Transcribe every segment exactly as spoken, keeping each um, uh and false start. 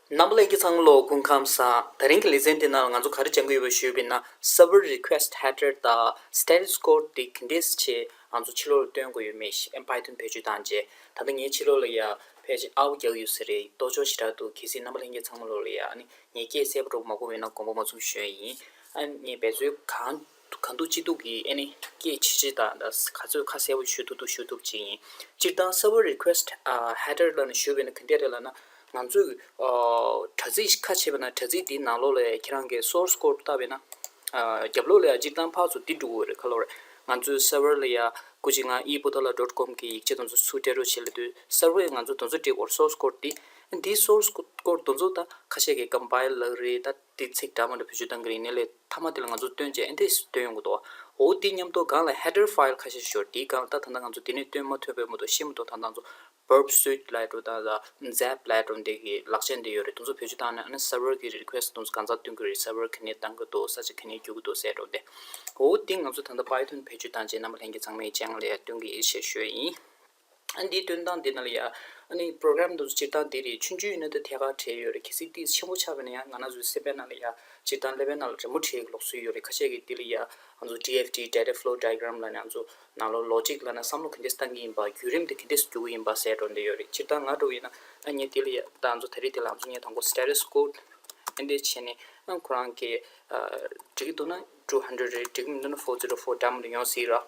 རྣམ་པ་ལྷན་རྒྱས་ཚང་མ་ལ་སྐུ་ཁམས་བཟང་། དེ་རིང་གི་ལེ་ཚན་འདི་ནང་ང་ཚོ་ག་རེ་སྦྱང་གི་ཡོད་པ་ཞུས་པ་ཡིན་ན། server request header དང་status code དེ་ག་འདྲས་བྱས་ང་ཚོ་ཕྱི་ལོགས་ལ་སྟོན་དགོས་ཡོད་མེད་ཞེས། ཨ་Python བེད་སྤྱོད་བཏང་རྗེས་ད་ལྟ་ངའི་ཕྱི་ལོགས་ལ་ཡ་ཕལ་ཆེར་ཨའུ་རྒྱག་ཡོད་ས་རེད། ལྟོ་ཆོག་ཞེ་དྲག་འདུག་གལ་སྲིད་རྣམ་པ་ལྷན་རྒྱས་ཚང་མ་ལོགས་ལ་ཡ་ཨ་ནི་ངའི་སྐད་གསལ་པོ་འགྲོ་མ་གོ་བས་ན་དགོངས་པ་མ་ཚོམ་ཞུ་ཡ་ཡིན། ཨ་ངས་འབད་རྩོལ་གང་གང་ཐུབ་ཅི་ཐུབ་ཀྱིས་ཨ་ནི་སྐད་ཆེ་ཆེ་དང་། ད་ག་ཚོད་ཁ་གསལ་པོ་ཞུ་ཐུབ་ཐུབ་ཞུ་ཐུབ་ཅིག་ཡིན། སྤྱིར་བཏང་server request ཨ་header ལབ་ན་ཞུས་པ་ཡིན་ན་ག་འདྲས་རེད་ལབ་ན། ང་ཚོས་ཨ་དྲ་ཚིགས་ཁ་ཕྱེ་བ་ན་དྲ་ཚིགས་དེའི་ནང་ལོགས་ལ་ཡ་ཁྱེད་རང་གི་source code བལྟས་པ་ཡིན་ན། ཨ་རྒྱབ་ལོགས་ལ་ཡ་སྤྱིར་བཏང་ཕར་ཚུར་འདི་འགྲོ་གི་རེད། ག་ལབ་རེད། ང་ཚོའི་server ལ་ཡ་སྐུ་མཁྱེན་ང་ཨི་པོ་ཏ་ལ་dot com གི་ཡིག་ཆ་དེ་ཚོ་ཚུར་སྤྲད་རོགས་བྱེད་ལབ་དུས། server ང་ཚོ་དེ་ཚོ་སྤྲད་དགོས་རེད། source code དེ། འདིའི་source code དེ་ཚོ་ད་ཁ་ཤས་ཀྱིས་compile ལབ་རེད། ད་དེ་ཚིག་འདྲ་མི་འདྲ་བེད་སྤྱོད་བཏང་གི་རེད། ཡིན་ནའི་ལས་མཐའ་མ་དེ་ལ་ང་ཚོ་སྟོན་བྱས་ཨ་འདྲས་སྟོན་ཡོང་གི་འདུག་འོ་དེ་མཉམ་དུ་སྒང་ལ་header file ཁ་ཤས་ཤོར། དེའི་སྒང་ལ་ད་ད་ལྟ་ང་ཚོ་དེ་ནས་སྟོན་མ་ཐུབ་པའི་མ་གཏོགས་ཤེས་མི་འདུག་ད་ལྟ་ང་ཚོ་burp suite ལབ་འགྲོ་དང་ད་zap ལབ་འགྲོ་འདི་གི་ལག་ཆ་འདི་ཡོད་རེད། དེ་ཚོ་བེད་སྤྱོད་བཏང་ནས་ཨ་ནི་server གི་request དེ་ཚོ་གང་ཚང་སྟོན་གི་རེད། server ག་ནས་བཏང་གི་འདུག་ས་ཆ་ག་ནས་རྒྱུག་གི་འདུག་ཟེར་འགྲོ་དེ། འོ་དེ་ང་ཚོ་ད་ལྟ་Python བེད་སྤྱོད་བཏང་རྗེས་རྣམ་པ་ལྷན་རྒྱས་ཚང་མའི་སྤྱན་སྔ་ལ་ཡ་སྟོན་གི་ཡིན་ཞེས་ཞུ་ཡ་ཡིན། ཨ་འདིའི་སྟོན་སྟངས་འདི་ནང་ལ་ཡ་ཨ་ནི་program དེ་ཚོ་སྤྱིར་བཏང་འདི་རེད། ཆུང་ཆུང་ཡིན་ན་ད་ཐད་ཀར་བྲིས་ཡོད་རེད། གལ་སྲིད་ཏོག་ཙམ་ཆེན་པོ་ཆགས་པ་ཡིན་ན་ཡང་ང་རང་ཚོའི་སེམས་པའི་ནང་ལ་ཡ་སྤྱིར་བཏང་ཀླད་པའི་ནང་ལ་རི་མོ་བྲིས་ཀྱི་ལུགས་སྲོལ་ཡོད་རེད། ཁ་ཤས་ཀྱིས་འདི་ལ་ཡ་ང་ཚོ་D F D data flow diagram ལབ་ནས་ང་ཚོ་ནང་ལོགས་logic ལབ་ན་བསམ་བློ་ག་འདྲས་བཏང་གི་ཡིན་པ། བརྒྱུད་རིམ་དེ་ག་འདྲས་རྒྱུག་གི་ཡིན་པ་ཟེར་འགྲོ་འདི་ཡོད་རེད། སྤྱིར་བཏང་ང་འདྲ་བོ་ཡིན་ན་ཨ་ནི་འདི་ལ་ཡ་ད་ང་ཚོ་ད་རེས་འདི་ལ་ང་ཚོ་ངས་དང་པོ་status code ཨ་འདྲས་བྱས་ནས་ཨ་ཁོ་རང་གི་ཨ་འགྲིག་གི་འདུག་ན two hundred རེད། འགྲིག་གི་མི་འདུག་ན four zero four འདྲ་མི་འདྲ་ཡོང་སྲིད་ར།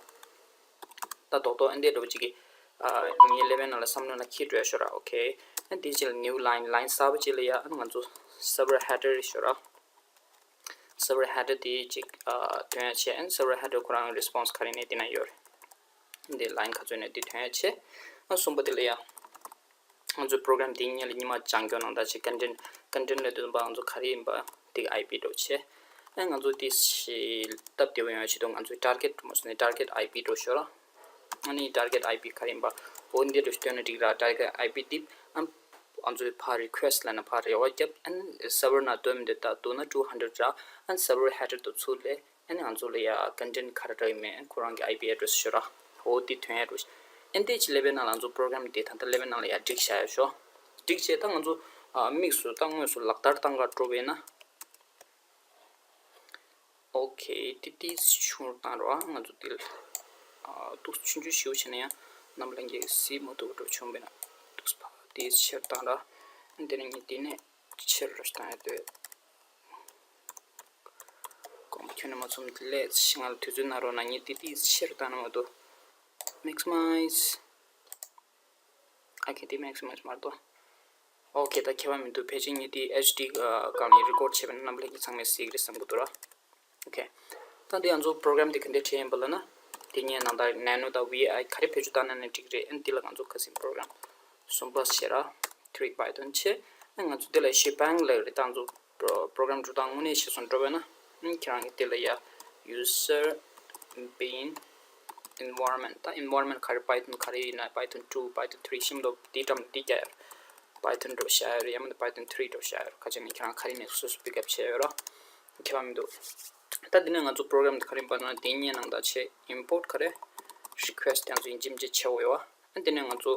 ད་རྡོག་རྡོག་ཨ་འདྲས་འདྲ་བོ་ཅིག་གི་ཨ་ངའི་ཀླད་པའི་ནང་ལ་བསམ་བློ་ནང་འཁྱེར་འགྲོ་ཡ་ཤོག་ར། ཨོ་ཁེ། ཨ་འདི་ཅིག་ལ་new line line གསར་པ་ཅིག་ལ་ཡ་ཨ་ང་ཚོ་server header རེད་ཤོག་ར། server header དེ་ཅིག་ཨ་ཐོན་ཡ་བྱས། ཨ་server header ཁོ་རང་response ག་རེ་ནས་དེ་ན་ཡོད་རེད། འདི་line ག་ཚོད་ནས་འདི་ཐོན་ཡ་བྱས། ཨ་གསུམ་པ་དེ་ལ་ཡ། ང་ཚོའི་program དེ་གཉིས་ལ་གཉིས་མ་སྦྱང་སྐྱོང་གནང་། ད་ཅིག་content content ལ་དོན་པ་ང་ཚོ་ག་རེ་ཡིན་པ་དེ་གི་I P འདྲ་བོ་བྱས། ཨ་ང་ཚོ་དེ་ཞིག་སྟབས་བདེ་བོ་ཡོང་ཆེད་དུ་ང་ཚོའི་target མོ་སོ་ནས་target I P འདྲ་བོ་ཤོར་ར། ཨ་ནི་target I P ག་རེ་ཡིན་པ་འོ་འདི་འདྲ་བོ་སྟོན་ན་འགྲིག་ར། target I P དེ་ཨ་ང་ཚོའི་ཕར་request ལབ་ན་ཕར་རེ་བ་བརྒྱབ། ཨ་ནི་server ནང་སྟོན་འདི་ད་འདུག་ན་two hundred ར། ཨ་ནི་server header དུ་ཚུར་སླེབས། ཨ་ནི་ང་ཚོ་ལ་ཡ་content ག་རེ་འདྲ་ཡིན་མིན་ཁོ་རང་གི I P address ཤོར་ར། འོ་དེ་ཐོན་ཡ་འགྲོ། ཨ་ནི་དེ་ཅིག་ཀླད་པའི་ནང་ལ་ང་ཚོ་program དེ་ད་ལྟ་ཀླད་པའི་ནང་ལ་ཡ་སྒྲིག་བཞག་ཡ་ཤོག་སྒྲིག་བྱས་ད་ང་ཚོ་ཨ་དམིགས་སུ་ད་དངོས་སུ་ལག་བསྟར་བཏང་ག་འགྲོ་བས་ན། ཨོ་ཁེ། ཏི་ཏིས་ཆུང་རུ་བཏང་རོགས། ང་ཚོ་དེ་ལ་ཨ་ཏོག་ཙམ་ཆུང་ཆུང་ཞིག་བྱས་ན་ཡང་རྣམ་པ་ལྷན་རྒྱས་གཟིགས་མ་ཐུབ་འགྲོ་བྱུང་བས་ན། ཏོག་ཙམ་ཕར་ཏིས་ཆེར་བཏང་ར། དེ་ནས་ངས་དེ་ནས་ཆེར་རུ་བཏང་ཡ་འདོད། གོང་ཁྱོན་ནས་མ་ཚོམ་ལས་ཤིང་ང་ལ་དུས་ཚོད་གནང་རོགས་གནང་། ངས་ཏི་ཏིས་ཆེར་བཏང་ན་མ་གཏོགས། maximize ཨ་ཁེ་དེ་maximize མ་གཏོགས། ཨོ་ཁེ། ད་ཁྱད་པར་མི་འདུག་ཕལ་ཆེར་ངས་དེ་H D སྒང་ནས་record བྱས་པ་ན་རྣམ་པ་ལྷན་རྒྱས་ཚང་མས་གཟིགས་ཀྱི་རེད་བསམ་གྱི་འདུག་ར། ཨོ་ཁེ། ད་འདི་ང་ཚོ་program དེ་ག་འདྲས་བྲིས་ཡིན་པ་ལབ་ན། དེ་ངས་ནང་ལྟར་nano དང་V I ག་རེ་བེད་སྤྱོད་བཏང་ན་ནི་འགྲིག་རེད། ཨ་ནི་འདི་ལ་ང་ཚོ་ཁ་སིམ་program གསུམ་པ་བྱེད་ར། three Python བྱེད། ཨ་ང་ཚོ་འདི་ལ་shebang ལབ་རེད། ད་ང་ཚོ་program སྒྲུབ་སྟངས་དངོས་གནས་བྱས་སོང་འགྲོ་བས་ན། ཨ་ཁྱེད་རང་གིས་འདི་ལ་ཡ་user bin environment ད་environment ག་རེ་Python ག་རེ་ཡིན་ན། Python two Python three ཤིམ་ལོ་འདི་འགྲམ་འདི་རྒྱག་ཡ། Python འགྲོ་བྱ་ཡ་རེད། ཡང་མིན་ན་Python three འགྲོ་བྱ་ཡ་རེད། ཁ་ཅིག་ནས་ཁྱེད་རང་ག་རེ་ནས་སོ་སོ་pick up བྱས་ཡོད་ར། ཁྱད་པར་མི་འདུག་ད་འདི་ནས་ང་ཚོ་program དེ་ག་རེ་ཡིན་པ་ན་དེ་གཉིས་ནང་ད་ཆེ་import ག་རེ་request ཡང་ཚོ་ཡིན་གཅིག་མིན་གཅིག་བྱེད་དགོས་ཡོད་བ། ཨ་འདི་ནས་ང་ཚོ་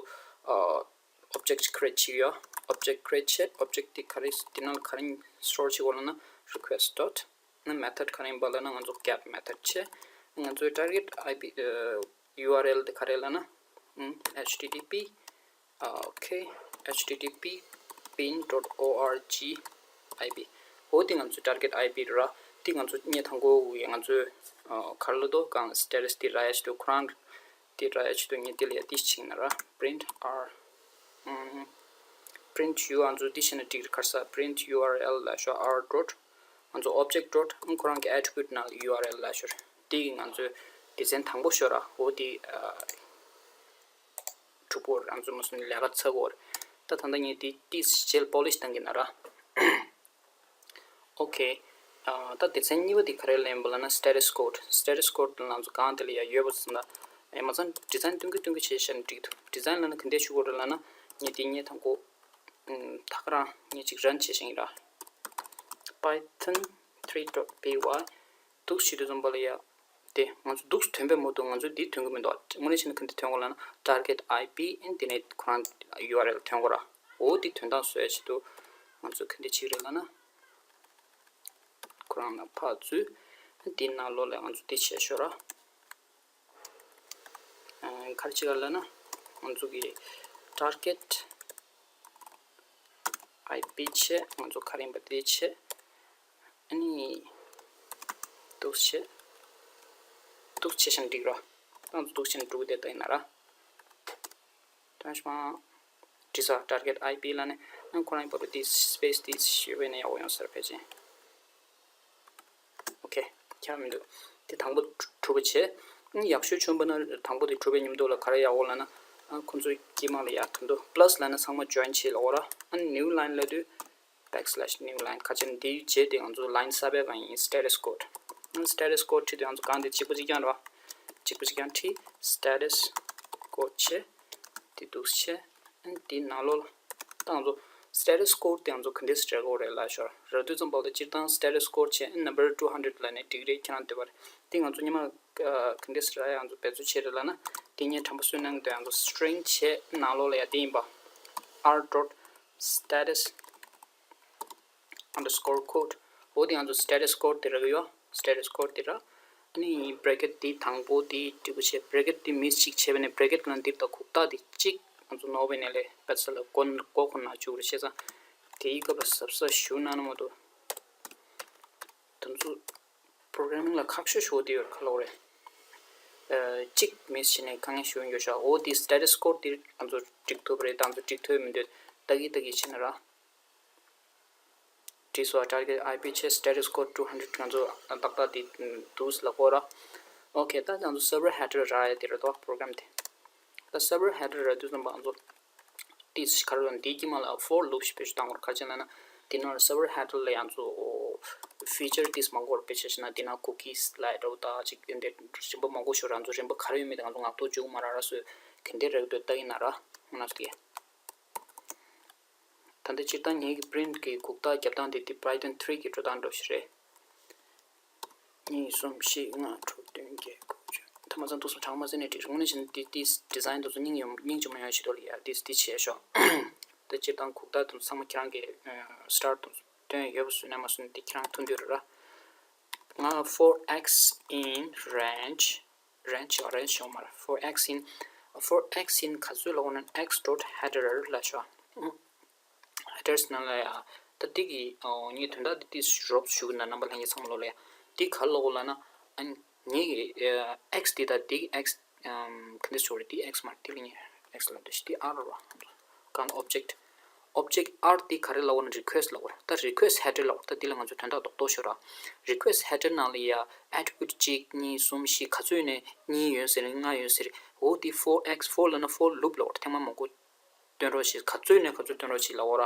ཨ་object create བྱེད་ཀྱི་ཡོད། object create བྱས། object དེ་ག་རེ་དེ་ནང་ག་རེ་store བྱེད་དགོས་ལབ་ན་request dot ཨ་ནི་method ག་རེ་ཡིན་པ་ལབ་ན་ང་ཚོ་get method བྱས། ང་ཚོའི་target I P ཨ་U R L དེ་ག་རེ་ལབ་ན་ཨ་H T T P ཨ་ཨོ་ཁེ། H T T P bin dot org I P འོ་དེ་ང་ཚོའི་target I P རེད་ར། དེ་ང་ཚོ་ངས་དང་པོ་ཡ་ང་ཚོའི་ཨ་ག་རེ་ལབ་དགོས་གང་status དེ་རག་ཡ་ཆེད་དུ་ཁོ་རང་དེ་རག་ཡ་ཆེད་དུ་ངས་དེ་ལ་ཡ་དེ་བྱས་ན་ར། print R ཨམ་print U ང་ཚོ་དེ་བྱས་ན་འགྲིག་རེད། ག་རེ་ཟེར། print U R L ལབ་ཤོག R dot ང་ཚོ་object dot ཨང་ཁོ་རང་གི་attribute ནང་ལ་U R L ལབ་ཤོག་དེ་ང་ཚོའི་སྡེ་ཚན་དང་པོ་ཤོག་ར། འོ་དེ་ཨ་གྲུབ་པོ་རང་ཚོ་མ་སོང་ནས་ལས་ཀ་ཚར་གོ་རེད། ད་ད་ལྟ་ངས་དེ་ཏིས་ཞེལ་polish བཏང་གི་ན་ར། ཨོ་ཁེ། ཨ་ད་སྡེ་ཚན་གཉིས་པ་དེ་ག་རེ་ལབ་ཡིན་པ་ལབ་ན་status code status code ལ་ང་ཚོ་གང་དེ་ལ་ཡ་ཡོད་པ་ཟེར་ན། ཨེ་མ་ཚང་design སྟོན་གི་སྟོན་གི་བྱས་བཞག་ན་འགྲིག་འདུག design ལབ་ན་ག་འདྲས་ཞུ་དགོས་རེད་ལབ་ན། ངས་དེ་ངས་དང་པོ་ད་ག་རང་ངས་ཅིག་run བྱས་བཞག་ཡིན་ར། Python three dot P Y འདུག་ཞུ་དུས་ཙམ་པ་ལ་ཡ། དེ་ང་ཚོ་འདུག་ཐོན་པའི་མོ་འདུག་ང་ཚོ་འདི་ཐོན་གི་མི་འདུག་དངོས་གནས་བྱས་ན་ག་འདི་ཐོན་གོ་ལབ་ན་target I P and དེ་ནས་ཁོ་རང་U R L ཐོན་གོ་ར། འོ་འདི་ཐོན་སྟངས་བཟོ་ཡ་ཆེད་དུ་ ང་ཚོས་ག་འདྲ་བྱེད་ཀྱི་རེད་ལབ་ན། ཁོ་རང་ལ་ཕར་འཛུལ། དེའི་ནང་ལོགས་ལ་ང་ཚོ་འདི་བྱས་ཤོག་ར། ཨ། ག་རེ་བྱེད་ཀ་ལབ་ན། ང་ཚོ་གི་target IP བྱས། ང་ཚོ་ག་རེ་ཡིན་པ་དེ་བྱས། ཨ་ནི་འདུག་བྱས། འདུག་བྱས་ཤིང་འགྲིག་ར། ད་ང་ཚོ་འདུག་བྱས་ནས་འགྲོ་གི་དེ་ལྟ་ཡིན་ན་ར། དོན་ཤོང་། འདི་ས་target IP ལབ་ནས་ཨ་ཁོ་རང་ཡིན་པ་རུ་དེ་space དེ་ཞེས་པས་ནས་ཡག་པོ་ཡོང་ས་རེད་ཕལ་ཆེར། ཨོ་ཁེ། ཁྱད་མི་འདུག་དེ་དང་པོ་གྲུབ་པ་བྱས། ཨ་ནི་ཡག་ཤོས་བྱུང་བ་ན་དང་པོ་དེ་གྲུབ་པའི་མཉམ་དུ་ལ་ག་རེ་ཡག་པོ་ལབ་ན། ཨ་ཁོ་ཚོའི་དཀྱིལ་མ་ལ་ཡར་ཐུག་འདུག plus ལབ་ན་ཚང་མ་join བྱེད་ལབ་པ་ར། ཨ་ནི་new line ལབ་དུས་backslash new line ག་ཅན་འདིའི་རྗེས་དེ་ང་ཚོ་line གསར་པའི་སྒང་ཡིན། status code ཨ་ནི་status code ཁྲིད་དུས་ང་ཚོ་གང་དེ་གཅིག་པ་གཅིག་རྐྱང་རེད་བ། གཅིག་པ་གཅིག་རྐྱང་ཁྲིད། status code བྱས། དེ་འདུག་བྱས། ཨ་ནི་དེའི་ནང་ལོགས་ལ། ད་ང་ཚོ་status code དེ་ང་ཚོ་ག་འདྲས་སེ་རག་གི་རེད་ལབ་ཤོག་ར། དུས་ཙམ་པ་ལ་སྤྱིར་བཏང་status code བྱས། ཨ་ནི་number two hundred ལབ་ནས་འགྲིག་རེད། ཁྱེད་རང་འདོད་པ་རེད། དེ་ང་ཚོ་སྔོན་མ་ག་འདྲས་སེ་རག་ཡ་ང་ཚོ་འབད་རྩོལ་བྱས་རེད་ལབ་ན། དེ་ངས་དྲང་པོ་གསུངས་ན་འདོད། ང་ཚོ་string བྱས། ནང་ལོགས་ལ་ཡ་དེ་ཡིན་པ། r dot status underscore code འོ་དེ་ང་ཚོ་status code དེ་རག་གི་ཡོད། status code དེ་ར། ཨ་ནི་bracket དེ་དང་པོ་དེ་འགྲིག་པོ་བྱས། bracket དེ་miss གཅིག་བྱས་པ་ནས་bracket ལ་འདིར་ད་གུག་རྟགས་དེ་གཅིག་ང་ཚོ་ནོར་བའི་ནས་ལས་པད་ས་ལ་མགོ་མགོ་ཁོ་ན་བཅུག་རེ་བྱས་ཙང་། དེའི་སྐབས་ལ་གཟབ་གཟབ་ཞུ་གནང་ན་མ་གཏོགས། དེ་ཚོ་programming ལ་ཁག་ཤོས་ཤོས་དེ་ཡོད་ཁ་ལོ་རེད། ཨ། གཅིག་miss བྱས་ནས་དཀའ་ངལ་ཞུ་ཡོང་ཤག་འོ་དེ་status code དེ་ང་ཚོ་འགྲིག་ཐུབ་རེད། ད་ང་ཚོ་འགྲིག་ཐུབ་མི་འདུག་ལྟ་གི་ལྟ་གི་བྱས་ན་ར། འདི་སོ་target IP བྱས། status code two hundred ང་ཚོ་ཏག་ཏག་དེ་འདུག་ལབ་དགོས་ར། ཨོ་ཁེ། ད་ང་ཚོ་server header རག་ཡ་དེ་རེད་དོ། program དེ། ད་server header རག་དུས་ཙམ་པ་ང་ཚོ་དེ་ག་རེ་ལབ་ན། དེའི་དཀྱིལ་མ་ལ་for loop ཞིག་བེད་སྤྱོད་བཏང་དགོས་རེད། ག་རེ་བྱས་ལབ་ན། དེ་ནང་ལ་server header ལ་ང་ཚོ་feature དེ་མང་པོ་རེད། དཔེ་ཆ་བཞག་ན་དེ་ནང་cookies ལབ་ཡ་འདྲ་བོ་དང་ཅིག་དེ་འདྲའི་རིམ་པ་མང་པོ་ཞིག་རེད། ང་ཚོ་རིམ་པ་ག་རེ་ཡོད་མེད་དེ་ང་ཚོ་ངག་ཐོག་འཇུག་མ་རག་ར། སོ་ག་འདྲས་རེད་འདུག་ལྟ་ཡིན་ན་ར། ང་ཚོ་དེ། ད་ལྟ་སྤྱིར་བཏང་ངེད་ཀྱི་print གི་གུག་རྟགས་རྒྱབ་སྟངས་དེ་དེ་Python three གི་འགྲོ་སྟངས་འདྲ་ཞིག་རེད། གཉིས། གསུམ། བཞི། ལྔ། དྲུག་བདུན། བརྒྱད། དགུ། བཅུ། ཐ་མ་ཚང་འདུག་སོང་། གྲངས་མ་ཟིན་ནས་བྲིས། དངོས་གནས་བྱས་ན་དེ་དེ་design དེ་ཚོ་སྙིང་ཡོང་སྙིང་རྗེ་མོ་ཡོང་ཞིག་འདུག་ལ་ཡ། དེ་དེ་བྱས་ཤོག་ད་སྤྱིར་བཏང་གུག་རྟགས་དེ་ཚོ་ཚང་མ་ཁྱེད་རང་གི་start དེ་ཚོ་སྟོན་ཡོད་པ་བཟོས་ན་མ་བཟོས་ན་དེ་ཁྱེད་རང་མཐུན་འདོད་རེད་ར། ང་for x in range range ཡོད། range ཡོད་མ་རེད། for x in for x in ག་ཚོད་ལབ་དགོས་ན། x dot header ལབ་ཤོག headers ནང་ལ་ཡ། ད་འདི་གི་ངས་དོན་དག་འདི་ཏིས་རོབ་ཞུ་གི་ན་རྣམ་པ་ལྷན་རྒྱས་ཚང་མ་ལོ་ལ་ཡ། འདི་ག་ལབ་དགོས་ལབ་ན། ཨ་ནི་ངས་ཀྱི་x འདི་དང་འདི་གི་x ག་འདྲ་ཞུ་རེད། འདི་x མ་རེད། འདི་ལ་ངས་x ལབ་འདུག་འདི་r རེད་བ། གང་object object r འདི་ག་རེ་ལབ་དགོས་ན། request ལབ་དགོས་རེད། ད་request header ལབ་དགོས་རེད། ད་འདི་ལ་ང་ཚོས་དོན་དག་རྡོག་རྡོག་ཤོད་ར། request header ནང་ལ་ཡ་attribute གཅིག་གཉིས་གསུམ་བཞི་ག་ཚོད་ཡོད་ནའི་གཉིས་ཡོད་ཟེར་ལྔ་ཡོད་ཟེར། འོ་འདི་for x for ལབ་ན་for loop ལབ་དགོས་རེད། ཐེངས་མ་མང་པོ་སྟོན་རོགས་བྱེད། ག་ཚོད་ནས་ག་ཚོད་སྟོན་རོགས་བྱེད་ལབ་དགོས་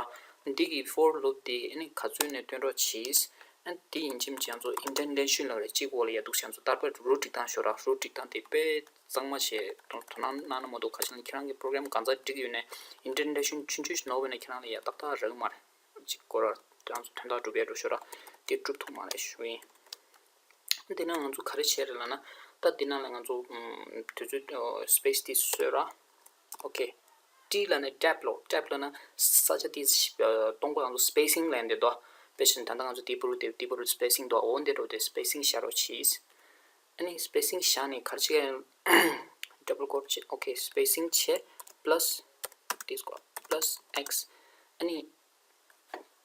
ར། འདི་གི་for loop དེ་ཨ་ནི་ག་ཚོད་ནས་སྟོན་རོགས་བྱེད། ཨ་ནི་དེ་ཡིན་གཅིག་མིན་གཅིག་ང་ཚོ་indentation ལབ་རེད། གཅིག་པོ་ལ་ཡ་འདུག་བྱས་ང་ཚོ་ད་ལྟ་རུ་སྒྲིག་སྟངས་ཤོད་ར། རུ་སྒྲིག་སྟངས་དེ་དཔེ་གཙང་མ་བྱས་དོ་དོ་སྣང་གནང་ན་མ་གཏོགས། ག་ཅི་ལབ་ན་ཁྱེད་རང་གི་program གང་ཙམ་སྒྲིག་ཡོད་ནའི་indentation ཆུང་ཆུང་ཞིག་ནོར་བ་ཡིན་ན་ཁྱེད་རང་ལ་ཡ་ཏག་ཏག་རག་གི་མ་རེད། གཅིག་སྐོར་ར་ང་ཚོ་དོན་དག་སྒྲུབ་ཡ་འགྲོ་ཤོད་ར། དེ་སྒྲུབ་ཐུབ་མ་རེད་ཞུ་ཡིན། འདི་ནང་ང་ཚོ་ག་རེ་བྱས་རེད་ལབ་ན། ད་འདི་ནང་ལ་ང་ཚོ་ཨམ་དུས་ཚོད་ཨ་space དེ་བཟོས་ར། okay ཏི་ལབ་ན་tab ལོ། tab ལབ་ན་ས་ཆ་དེ་ཨ་སྟོང་པ་ང་ཚོ་spacing ལབ་ཡ་འདི་དོ། དཔེ་བཞག་ན་ད་ལྟ་ང་ཚོ་དེ་བུ་རུ་དེ་དེ་བུ་རུ་spacing དོ། འོ་འདི་འདྲ་བོ་དེ་spacing བཞག་རོགས་གྱིས། ཨ་ནི་spacing བཞག་ནས་ག་རེ་བྱེད་ཀྱི་ཡིན། double quote བྱེད། okay spacing བྱེད། plus དེ་སྐོར་plus x ཨ་ནི།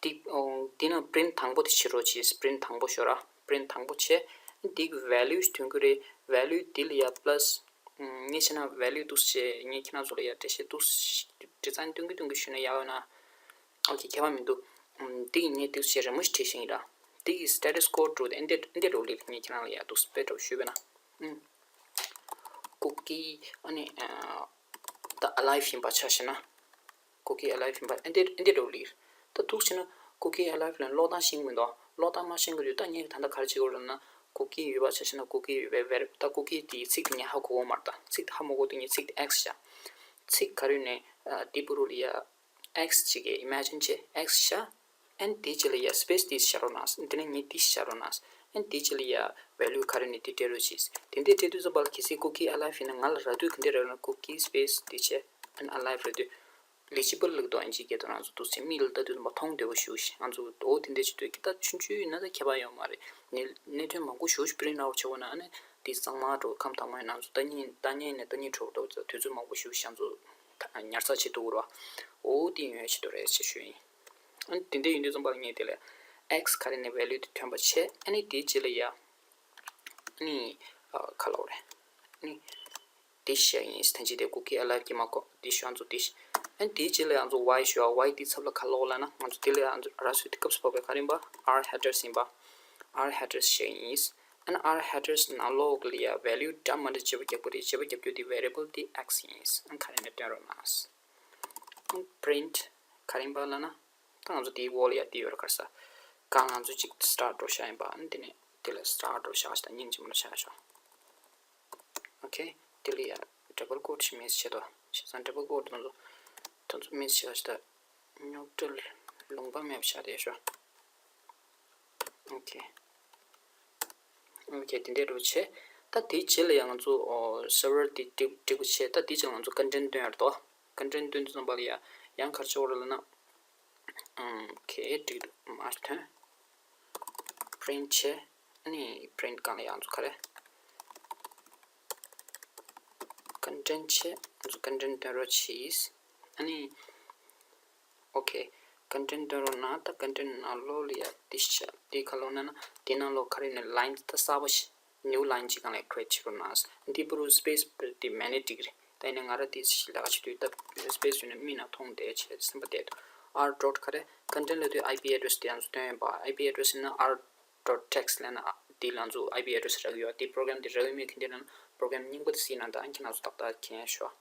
འདི་འོ་འདི་ན་print དང་པོ་དེ་བྱེད་རོགས་གྱིས། print དང་པོ་ཤོད་ར། print དང་པོ་བྱས། འདི་གི་value ཞིག་ཐོན་གྱི་རེད། value འདི་ལ་ཡ་plus ངས་བྱས་ན་value འདུག་སེ་བྱས་ངས་ཁྱེད་རང་ཚོ་ལ་ཡ་འགྲེལ་བཤད་འདུག་སེ་design སྟོན་གྱི་སྟོན་གྱི་ཞུས་ན་ཡག་ཡོད་ན། okay ཁྱད་པར་མི་འདུག་འདི་གི་ངས་འདུག་སེ་རི་མོ་ཞིག་བྲིས་ཤིང་ཡིན་ར། འདི་གི status code འགྲོ་དེ་འདི་འདི་འདྲ་བོ་ལིར་ངས་ཁྱེད་རང་ལ་ཡ་འདུག་སེ་དཔེ་འདྲ་བོ་ཞུས་པ་ན། ཨུམ། cookie ཨ་ནི་ཨ་ད་alive ཡིན་པ་ཆ་བཞག་ན། cookie alive ཡིན་པ་ཨེ་འདི་ཨེ་འདི་འདྲ་བོ་ལིར། ད་འདུག་སེ་བྱས་ན་cookie alive ལ་ཀློག་སྟངས་ཤེས་ཀྱི་མི་འདུག་ཀློག་སྟངས་མ་ཤེས་ཀྱི་དུས་ད་ངས་ད་ལྟ་ག་རེ་བྱེད་དགོས་རེད་ན། cookie ཡོད་པ་ཆ་བཞག་ན་cookie ཡོད་པའི་ཝེར་ད་cookie དེའི་ཚིག་དེ་ངས་ཧ་གོ་གི་མ་རེད། ད་ཚིག་དེ་ཧ་མ་གོ་དུས་ངས་ཚིག་དེ་x བཞག་ཚིག་ག་རེ་ཡོད་ནའི་ཨ་འདི་བུ་རུ་ལ་ཡ་x ཅིག་གི་imagine བྱས་x བཞག་ཨན་དེའི་རྗེས་ལ་ཡ་space དེ་བཞག་རོགས་གནང་། འདི་ནས་ངས་འདི་བཞག་རོགས་གནང་། ཨན་དེའི་རྗེས་ལ་ཡ་value ག་རེ་ནས་དེ་སྤྲད་རོགས་གྱིས། དེ་འདྲས་སྤྲད་དུས་ཙམ་པ་ལ་གལ་སྲིད་cookie alive ཡིན་ན་ང་ལ་རག་དུས་ག་འདྲས་རག་ན་cookie space དེ་བྱས་ཨན་alive རག་དུས། legible ལབ་འདུག་ཨིན་ཇིའི་སྐད་དུ། ང་ཚོ་འདུག་སེ་མིག་ལ་ལྟ་དུས་ཙམ་པ་མཐོང་བདེ་པོ་ཞེ་པོ་ཞིག་ང་ཚོ་འོ་དེ་འདྲ་བྱེད་དུས་ཀྱི་ད་ཆུང་ཆུང་ཡིན་ན་ད་ཁྱད་པར་ཡོད་མ་རེད། གནད་གནད་དོན་མང་པོ་ཞེ་པོ་ཞིག་print out བྱེད་དགོས་ན་ཨ་ནི་དེ་གཙང་མ་འགྲོ་ཁམས་དྭངས་མ་ཡིན་ན་ང་ཚོ་ལྟ་མཁན་ལྟ་མཁན་ནས་ལྟ་མཁན་འགྲོ་འགྲོ་དུས་ཚོད་མང་པོ་ཞེ་པོ་ཞིག་ང་ཚོ་ད་ཉར་ཚགས་བྱེད་ཐུབ་ཀྱི་རེད་བ། འོ་དེ་ཡོང་ཡ་ཆེད་དུ་རེད་ཅེས་ཞུ་ཡིན། ཨ་ནི་དེ་འདྲ་ཡིན་དུས་ཙམ་པ་ལ་ངས་དེ་ལ་x ག་རེ་ནས་value དེ་ཐོན་པ་བྱས། ཨ་ནི་དེའི་རྗེས་ལ་ཡ་ཨ་ནི་ཨ་ག་ལབ་དགོས་རེད། ཨ་ནི་དེ་བཤད་ཡིན། ཐེངས་གཅིག་དེ་cookie alive གྱི་མ་གོ་དེ་ཤོག་ཚོ་དེ་ཨ་ནི་དེའི་རྗེས་ལ་ཡང་ཚོ་y ཤོག y དེའི་ཚབ་ལ་ག་ལབ་དགོས་ལབ་ན། ང་ཚོ་དེ་ལ་ཡང་ཚོ་ར་སུ་དེ་སྐབས་སུ་བབས་པའི་ག་རེ་ཡིན་པ། R headers ཡིན་པ། R headers བཤད་ཡིན། ཨ་ནི་R headers ནང་ལོགས་ལ་ཡ་value འདྲ་མི་འདྲ་བརྗེ་པོ་རྒྱག་པ་རེད། བརྗེ་པོ་རྒྱག་རྒྱུ་དེ་variable དེ་x ཡིན། ཨ་ནི་ག་རེ་ནས་སྟོན་རོགས་གནང་། ཨ་ནི་print ག་རེ་ཡིན་པ་ལབ་ན། ད་ང་ཚོ་དེའི་འོག་ལ་ཡ་དེ་ཡོད་རེད། ག་རེ་ཟེར། གང་ང་ཚོ་གཅིག་star འགྲོ་བཞག་ཡིན་པ། ཨ་ནི་དེ་ནས་དེ་ལ་star འགྲོ་བཞག་ཞིག་དང་སྙིང་རྗེ་མོ་འགྲོ་བཞག་ཞོག་ཨོ་ཁེ། དེ་ལ་ཡ་double quote ཞིག་མེད་བྱེད་དོ། བྱས་ཙང་double quote དེ་ཚོ་དེ་ཚོ་མེད་བྱེད་ཞིག་དང་རྙོག་དྲ་ལུང་པ་མེད་པ་བྱས་ཏེ་ཞོག་ཨོ་ཁེ། ཨོ་ཁེ། དེ་འདྲ་འགྲོ་བྱས། ད་དེའི་རྗེས་ལ་ཡང་ང་ཚོ་server དེ་སྒྲིག་སྒྲིག་པ་བྱས། ད་དེའི་རྗེས་ལ་ང་ཚོ་content སྟོན་ཡ་རེད་དོ། content སྟོན་དུས་ཙམ་པ་ལ་ཡ་ཡང་ག་རེ་བྱེད་དགོས་རེད་ལབ་ན། ཨོ་ཁེ། འགྲིག་འདུག་མར་ཐོན། print བྱས། ཨ་ནི་print སྒང་ལ་ཡང་ཚོ་ག་རེ། content བྱས། ང་ཚོ་content སྟོན་རོགས་གྱིས། ཨ་ནི་ཨོ་ཁེ། content སྟོན་རོགས་གནང་། ད་content ནང་ལོགས་ལ་ཡ་དེ་བྱས། དེ་ག་ལབ་ན་ན་དེ་ནང་ལོགས་ག་རེ་ནས་line ད་གསར་པ་ཞིག new line གཅིག་སྒང་ལ་create བྱེད་རོགས་གནང་། འདི་པུ་རུ་space དེ་མེད་ནའི་འགྲིག་རེད། ད་ཡིན་ན་ང་རང་དེ་ལས་ཀ་བྱེད་དུས་ད་space ཡོད་ན་མིག་ནང་མཐོང་བསྡད་བྱས་སེམས་པ་བདེ་འདུག R dot ག་རེ། content ལབ་དུས་I P address དེ་ཡང་ཚོ་སྟོན་ཡིན་པ། I P address ཡིན་ན་R dot text ལབ་ན་དེ་ལ་ཚོ་I P address རག་ཡོད། དེ་program དེ་རག་ཡོད་མེད་མཁན་དེ་ལ་program རྙིང་པ་དེ་གཟིགས་ན་ད་ཁྱེད་རང་ཚོ་ཏག་ཏག་མཁྱེན་ཤོག་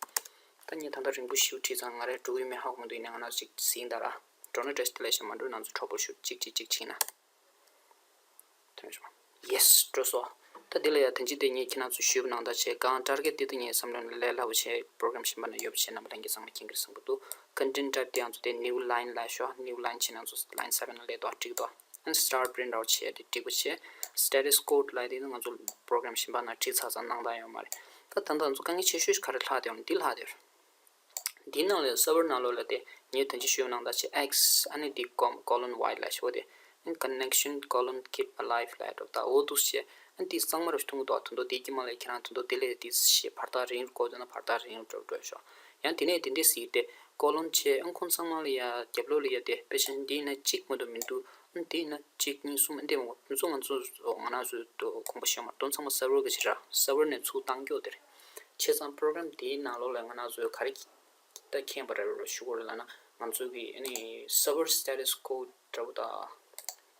ད་ངས་ད་ལྟ་རིང་པོ་ཞིག་བྲིས་ཙང་ང་རང་འགྲོ་གི་ཡོད་མེད་ཧ་གོ་མི་འདུག་ཡིན་ན་ང་རང་ཅིག་གཟིགས་ད་ར། འགྲོ་ན་བཀྲ་ཤིས་བདེ་ལེགས་ཤག་མ་འགྲོ་ན་ཚོ་གྲོགས་པོ་ཞུ་གཅིག་གཅིག་གཅིག་བྱས་ན། ཐོན་བྱུང་། Yes འགྲོ་སོང་། ད་འདི་ལ་ཡ་ཐེངས་གཅིག་དེ་ངས་ཁྱེད་རང་ཚོ་ཞུས་པ་ནང་ལྟར་བྱས། གང་target དེ་ད་ངས་བསམ་བློ་ནང་ལས་སླ་པོ་བྱས། program གཞན་པ་ནང་ཡོད་པ་བྱས། རྣམ་པ་ལྷན་རྒྱས་ཚང་མ་མཁྱེན་གྱི་རེད་བསམ་གྱི་འདུག content type དེ་ཡང་ཚོ་དེ་new line ལབ་ཤོག new line བྱས་ན་ཚོ་line seven ལ་སླེབས་འདུག་འགྲིག་འདུག and star print out བྱས་དེ་འགྲིག་པ་བྱས། status code ལབ་དེ་ནི་ང་ཚོ་program གཞན་པ་ནང་བྲིས་ཚར་ཙང་སྣང་དག་ཡོད་མ་རེད། ད་ད་ལྟ་ང་ཚོ་དཀའ་ངལ་ཆེ་ཤོས་ཤིག་ག་རེ་ལྷག་བསྡད་ཡོད་ན་འདི་ལྷག་བསྡད་ཡོད་རེད། འདིའི་ནང་ལ་server ནང་ལོགས་ལ་དེ་ངས་དོན་གཅིག་ཞུས་ནང་ལྟར་བྱས། X ཨ་ནི་འདི་com colon Y ལ་ཞུ་བ་དེ། connection colon keep alive ལ་འགྲོ། ད་འོ་འདུག་བྱས། ཨ་འདི་གཙང་མ་རུ་མཐོང་གི་འདུག་དོན་དུ་དེ་གི་མ་ལས་ཁྱེད་རང་དོན་དུ་དེ་ལས་དེ་ཞེས་བར་ཐག་རིང་རུ་བཀོད་འདུག་ན་བར་ཐག་རིང་རུ་འགྲོ་འགྲོ་ཤོག་ཡང་དེ་ནས་དེ་འདྲས་ཟེར་ཏེ་colon བྱས། ཨ་ཁོང་ཚང་མ་ལ་ཡ་རྒྱབ་ལོགས་ལ་ཡ་དེ་དཔེ་ཆ་འདི་ན་གཅིག་མ་གཏོགས་མི་འདུག་ཨ་འདི་ན་གཅིག་གཉིས་གསུམ་ཨ་འདི་མ་གཏོགས་ང་ཚོ་ང་རང་ཚོའི་དགོངས་པ་ཞུ་མ་གཏོགས་ཚང་མ་server གི་ཕྱིར་ར། server ནས་ཚུར་བཏང་རྒྱུ་དེ་རེད། བྱས་ཙང་program དེའི་ནང་ལོགས་ལ་ང་རང་ཚོས་ག་རེ་ད་མཁྱེན་པ་རེད་ཞུ་དགོས་རེད་ལབ་ན། ང་ཚོ་གི་ཨ་ནི་server status code འདྲ་པོ་དང་།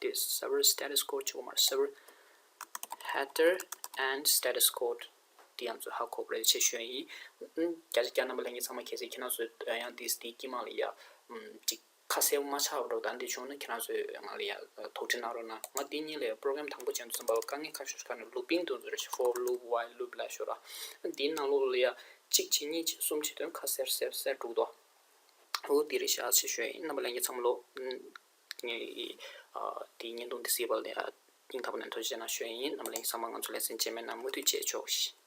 དེ་server status code ཆོག་མ་རེད། server header and status code དེ་ཡང་ཚོ་ཧ་གོ་བ་རེད་ཅེས་ཞུ་ཡ་ཡིན། ཨ་བརྒྱ་ཆ་བརྒྱ་རྣམ་པ་ལྷན་རྒྱས་ཚང་མ་གལ་སྲིད་ཁྱེད་རང་ཚོས་ཡང་དེ་དེའི་དཀྱིལ་མ་ལ་ཡ་ཅིག་ཁ་གསལ་པོ་མ་ཆགས་པ་འདྲ་པོ་དང་འདི་བྱུང་ན་ཁྱེད་རང་ཚོས་ང་ལ་ཡ་དོགས་འདྲི་གནང་རོགས་གནང་། ང་འདི་གཉིས་ལས་program དང་པོ་བྱས་ཚུན་ཚོད་པ་དཀའ་ངལ་ཁ་ཤས་ཤིག་ཁ་ནས་looping དུ་འཛུལ་རེ་བྱེད། for loop while loop ལ་ཤོར་ར། འདིའི་ནང་ལོགས་ལ་ཡ་གཅིག་བྱས་གཉིས་བྱས་གསུམ་བྱས་དོན་ཁ་གསལ་གསལ་གསལ་འགྲུབ་འདུག་འོ་འདི་རེད་ཤག་ཅེས་ཞུ་ཡ་ཡིན། རྣམ་པ་ལྷན་རྒྱས་ཚང་མ་ལོ། ངས་ཨ་དེའི་བརྙན་ཐུང་འདི་གཟིགས་པ་ལ་ཡ་སྙིང་ཐག་པ་ནས་ཐུགས་རྗེ་ཆེ་གནང་ཞུ་ཡ་ཡིན། རྣམ་པ་ལྷན་རྒྱས་ཚང་མ་ང་ཚོ་ལེ་ཚན་རྗེས་མའི་ནང་མུ་མཐུད་མཇལ་ཆོག་ཤིག